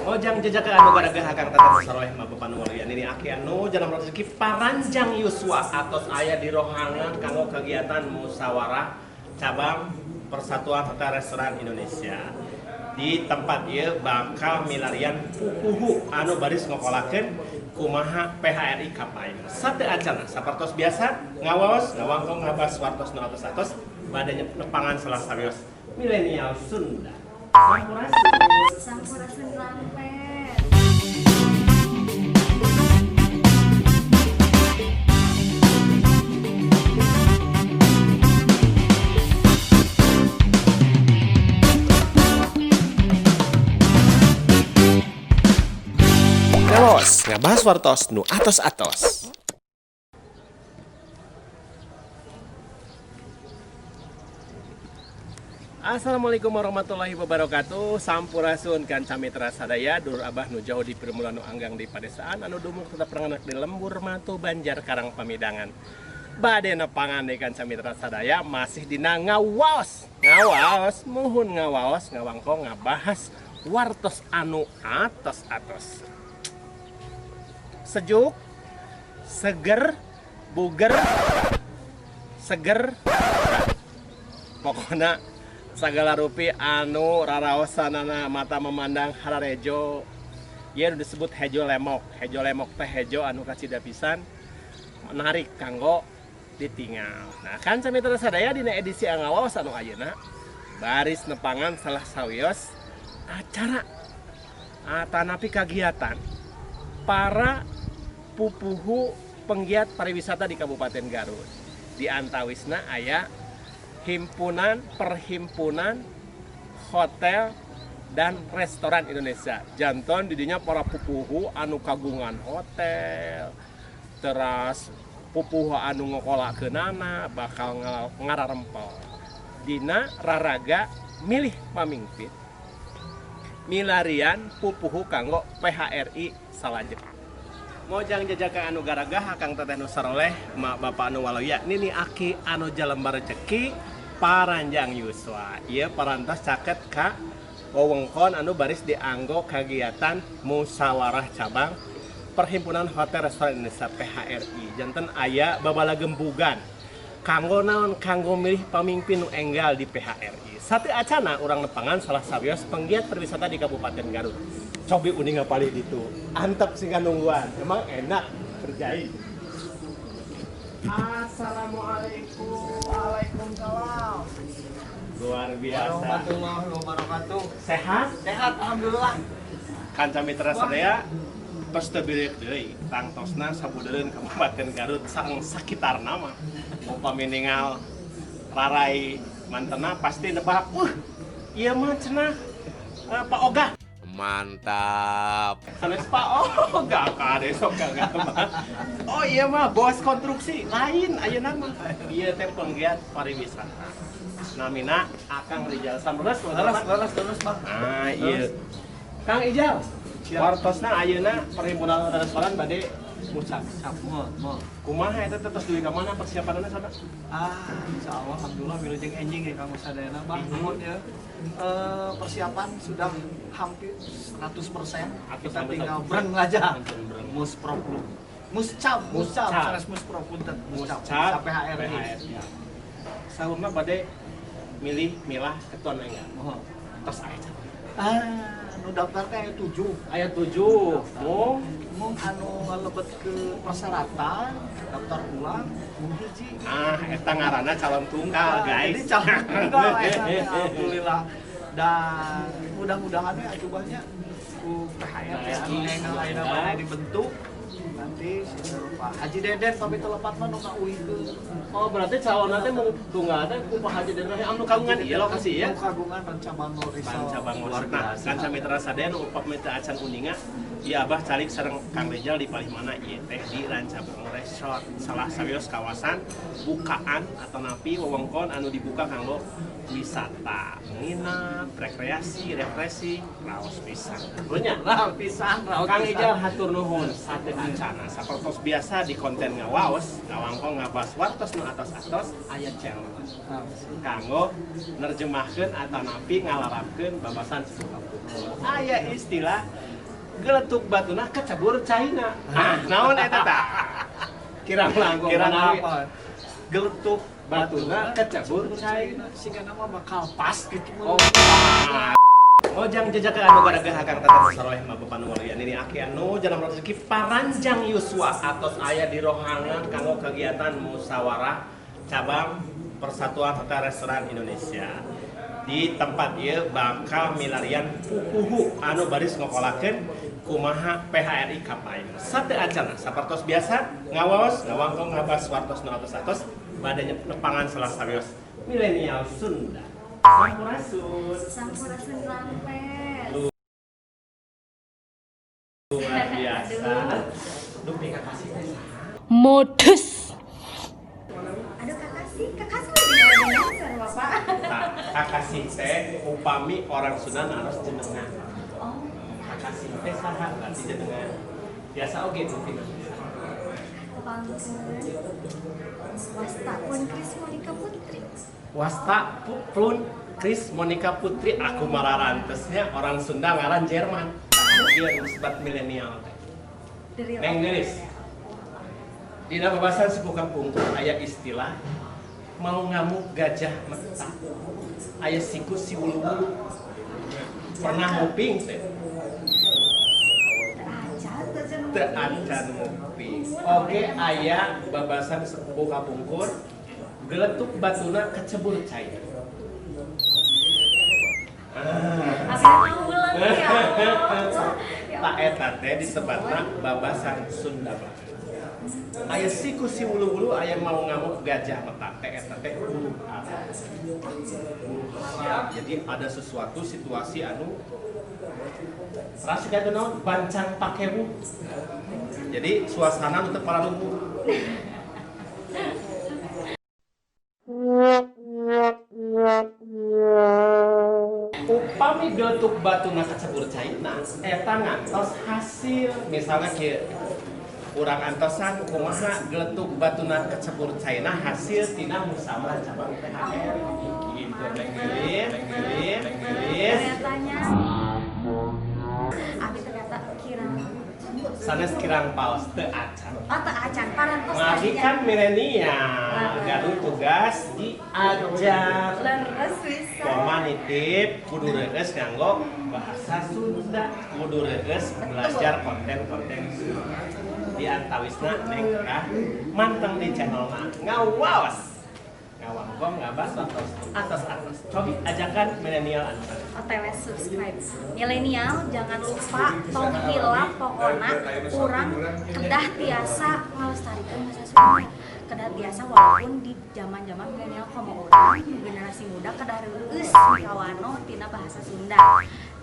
Mojang jejaka anu garagah akang teteh saroleh ma bapa nu waluyan ini aki anu jalan rezeki paranjang yuswa atos aya di rohangan kanggo kegiatan musyawarah cabang Persatuan Hotel Restoran Indonesia. Di tempat ieu bakal milarian pupuhu anu baris ngokolakeun kumaha PHRI kapayun. Sate acana sapertos biasa ngawaos ngawangkong ngabas wartos nu atos-atos bade nepangan salah sawios milenial Sunda. Sampurasun. Sampurasun rampes. Ngawaos ngabahas wartos nu atos-atos. Assalamualaikum warahmatullahi wabarakatuh. Sampurasun kanca mitra sadaya, dulur abah nu jauh di permulaan nu anggang di padesaan anu dumuk tetap renganak di lembur matu Banjar Karang Pamidangan. Bade nepangan deui kanca mitra sadaya masih dina ngawaos. Ngawaos muhun ngawaos ngawangkong ngabahas wartos anu atos-atos. Sejuk, seger, buger, seger. Pokokna sagala rupi anu raraosanana mata memandang hararejo. Ieu nu disebut hejo lemok. Hejo lemok teh hejo anu kacida pisan menarik kanggo ditinggal. Nah, kan samitra sadaya dina edisi ngawaos anu ayeuna baris nepangan salah sawios acara atanapi kagiatan para pupuhu penggiat pariwisata di Kabupaten Garut. Di antawisna aya himpunan perhimpunan hotel dan restoran Indonesia. Janton didinya para pupuhu anu kagungan hotel, teras pupuhu anu ngokolakeunana bakal ngararempel. Dina raraga milih pamingpin milarian pupuhu kanggo PHRI salajeng. Mojang jejaka anu garagah akang teteh nu saroleh mak bapak anu waloya nini aki anu jalembar rejeki paranjang yuswa. Ieu parantos caket ka wewengkon anu baris dianggo kagiatan musyawarah cabang Perhimpunan Hotel Restoran Indonesia PHRI. Janten aya babalagembugan kanggo naon kanggo milih pamimpin nu enggal di PHRI. Sate acana urang nepangan salah sawios penggiat pariwisata di Kabupaten Garut. Cobi uning ngapalih ditu. Antep sing nungguan. Emang enak kerjain. Assalamualaikum. Waalaikumsalam. Luar biasa. Warahmatullahi wabarakatuh. Sehat? Sehat alhamdulillah. Kanca mitra sadaya tos teu bireuk deui tangtosna sabudeureun Kabupaten Garut sareng sakitarna mah. Upami ningal rarai mantena pasti nebak, ieu mah cenah Pak Ogah. Mantap. Sanes Pak Ogah kade sok gagah mah. Oh iya mah bos konstruksi lain ayeuna mah. Ieu teh penggiat pariwisata. Namina Akang Rijal Samreus. Leres Bang. Ah iya. Kang Ijal. Wartosna ayeuna perhimpunan restoran bade musab. Moal. Kumaha eta teh tos dugi ka mana persiapanna sana? Ah, insyaallah alhamdulillah wilujeng enjing ya Kang sadayana Bang. Nuhun ya. Persiapan sudah hampir 100%. Kita tinggal breng aja. Muspro. Muscab, sanes muspro punten, muscab. PHRI. Saurna bade milih milah ketua enggal. Mohon. Tos aya. Ah, nu daftar teh aya 7. Aya 7. Mung mung anu ngalebet ke persyaratan daftar ulang mung hiji. Ah, eta ngaranna calon tunggal, guys. Jadi calon tunggal eta alhamdulillah. Dan mudah-mudahan we acubahnya ku PHRI anu enggal ayeuna bade dibentuk nanti Pak Haji Deden tapi telepat mah nu kauihkeun. Oh, berarti calonna teh mung tunggal teh ku Pak Haji Deden anu kagungan ieu lokasi ya. Nu kagungan Ranca Bangor Resort. Ranca Bangor. Nah, kanca mitra sadaya nu upami teu acan uninga, ieu abah calik sareng Kang Rijal di palih mana ieu teh di Ranca Bangor Resort. Salah sawios kawasan bukaan atau napi wewengkon anu dibuka kanggo wisata, nginap, rekreasi, refreshing, raos pisan. Nya, raos pisan, raos. Kang Ijal hatur nuhun sate acana sapertos biasa di konten ngawaos, ngawangkong ngabas wartos nu atos-atos aya challenge. Kanggo nerjemahkeun atanapi ngalarapkeun babasan sepuh. Aya istilah Geletuk batuna kecebur caina. Ah, naon eta tah? Kirang langkung Kira manawi. apa? Geletuk Batuna kecebur caina. Sehingga nama bakal pas gitu. Oh. Ngojang jejak anu garagah akang tata saroleh mah bapak nu waluyan ini aki anu jalan rezeki paranjang yuswa atos aya di rohangan kanggo kegiatan musyawarah cabang Persatuan Hotel Restoran Indonesia. Di tempat ieu bakal milarian pupuhu anu baris ngokolakeun kumaha PHRI kapayun. Sate acara sapertos biasa ngawaos ngawangkong ngabas wartos nu atos-atos bade nepangan salah sawios milenial Sunda. Sampurasun. Sampurasun rampes. Luar biasa. Duh, kakasih teh saha? Modus. Aduh kakasih, kakasih lagi nggak ada bapak. Tah, kakasih teh upami orang Sunda naros jenengan. Oh, Kakasih teh saha berarti jenengan. Biasa oge dupi. Tepangkeun. Wasta pun Kris Monica Putri. Wasta Plun Chris Monica Putri aku mararantesnya orang Sunda ngaran Jerman. Tah, ieu disebut milenial teh. Dari Neng Geulis. Dina babasan suku kapungkur aya istilah mau ngamuk gajah meta. Aya siku si wulu-wulu. Pernah nguping teh? Teu acan teu Teu acan nguping. Oge aya babasan sepupu kapungkur geletuk batuna kecebur cai. Ah. Abi ulang ya Allah. Ya Tak eta teh disebatna babasan Sunda banget. Aya siku si wulu-wulu aya mau ngamuk gajah meta teh eta teh huru hara. Siap. Jadi ada sesuatu situasi anu rasuk eta naon bancang pakewu. Jadi suasana nu teu pararuguh. Upami geletuk batuna kecebur caina eta ngantos hasil misalnya kieu urang antosan kumaha geletuk batuna kecebur caina hasil tina musyawarah cabang PHR gitu. Neng Geulis, Neng Geulis, Neng Geulis. Ternyatanya Abi ternyata kirang Sanes kirang paos teu acan. Oh, teu acan parantos Mari kan milenial gaduh tugas diajar. Leres bisa. Koma nitip kudu reueus nganggo bahasa Sunda, kudu reueus belajar konten-konten Sunda. Di antawisna neng kah manteng di channelna ngawaos. Ngawangkong ngabas atos atos atos. Cobi ajakan milenial anu sana. OTW subscribe. Milenial jangan lupa tong hilap pokona urang kedah tiasa ngalestarikeun bahasa Sunda. Kedah tiasa walaupun di zaman-zaman milenial komo urang generasi muda kedah reueus kawano tina bahasa Sunda.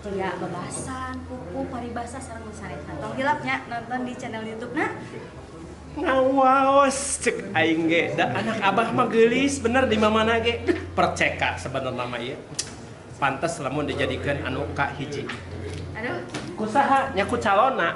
Jia babasan, pupu, paribasa sareng sanesna. Tong hilapnya nonton di channel YouTube-na. Ngawaos cek aing ge da anak abah mah geulis bener di mamana ge perceka sebenarnya mah ieu pantes lamun dijadikeun anu ka hiji Aduh. kusaha nya ku calonna.